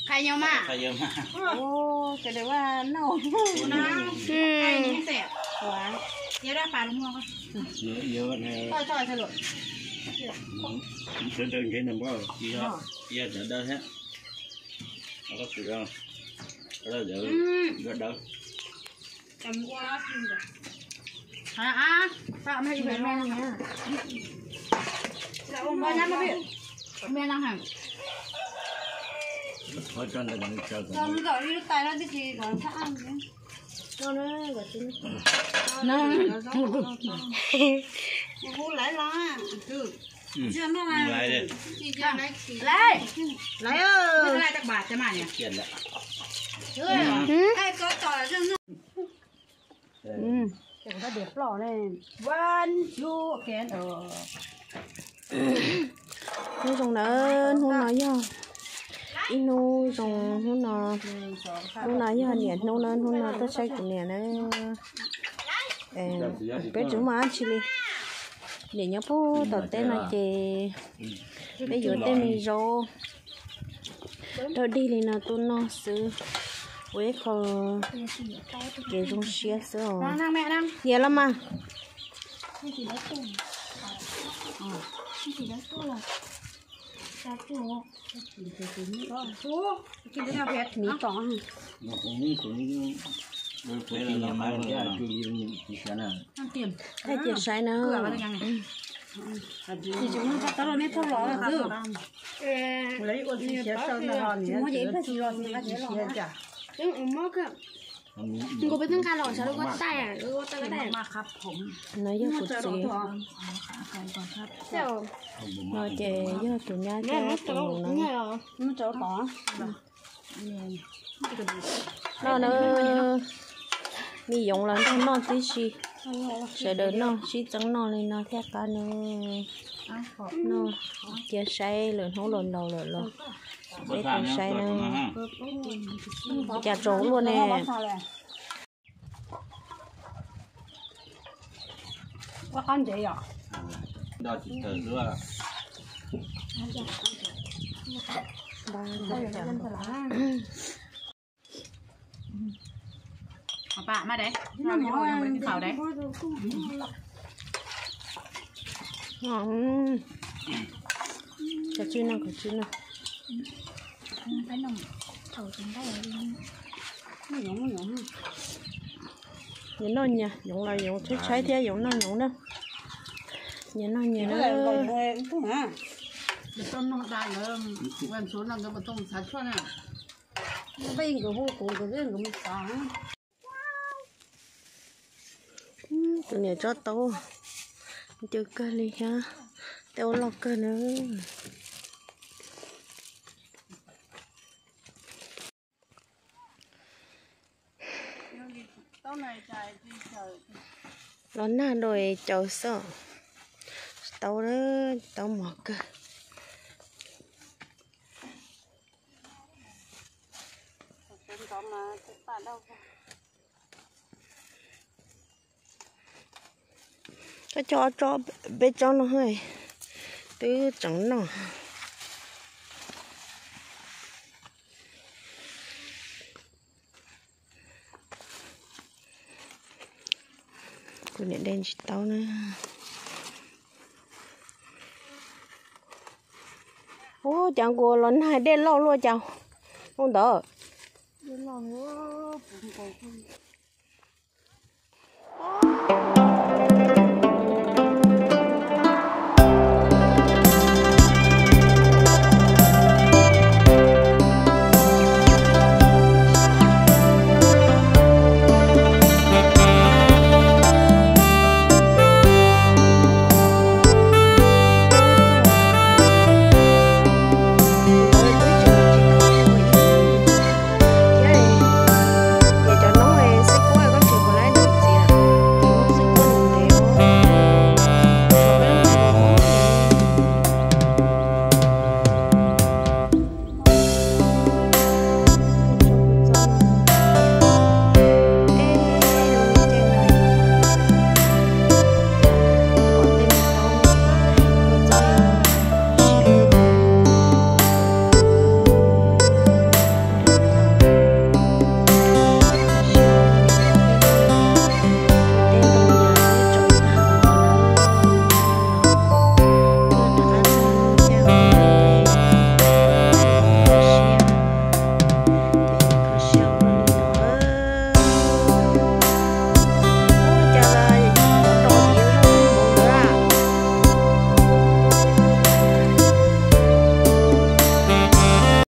Qhai nyob mas. Qhai nyob mas. Ua, sawv daws ua noj. Ua noj. Qhai nyob xwb. Ua. Nyob dab pas lub muag. Sawv daws ntshe nws npoj, yog sawv daws thiab. Dawb dawb. Hnub zoo na, hnub no yog ib hnub zoo, hnub no, hnub no yog niam hnub na, hnub no tuaj saib kuv niam na. Peb tsis muaj dab tsi li, niam nyob puag tom teb no ces peb yuav tej me zaub dawb dig li no tuaj noj xwb, ua ib qho kev zoo siab xwb os. Niam los mas. Thaij cia saib na. No yog kuv txiv, no ces yog tus nyab thiab tus nus na. Noj na, me yoov los nrog noj tib si, sawv daws noj sib txeeb noj li no thiaj qab na. Noj cia saib lwm hnub los ntaus lawm los peb tau saib na. Cas tsaus luaj ne. Kav tsij noj, kav tsij noj. Nyias noj nyias, yoov los yoov tshaib tshaib thiab, yoov noj yoov na. Nyias noj nyias na. Tus niam tsob taub ncw kawg li thiab, tej ua loj kawg na. Los nag dua caws xwb, taub, taub mos kawg. Koj coj ob tsob, peb tsob no, twb tseem noj. Kuv niam de ntsis taub na. Ua cas nkaus los nag dej loj luaj cas hnub ntawd.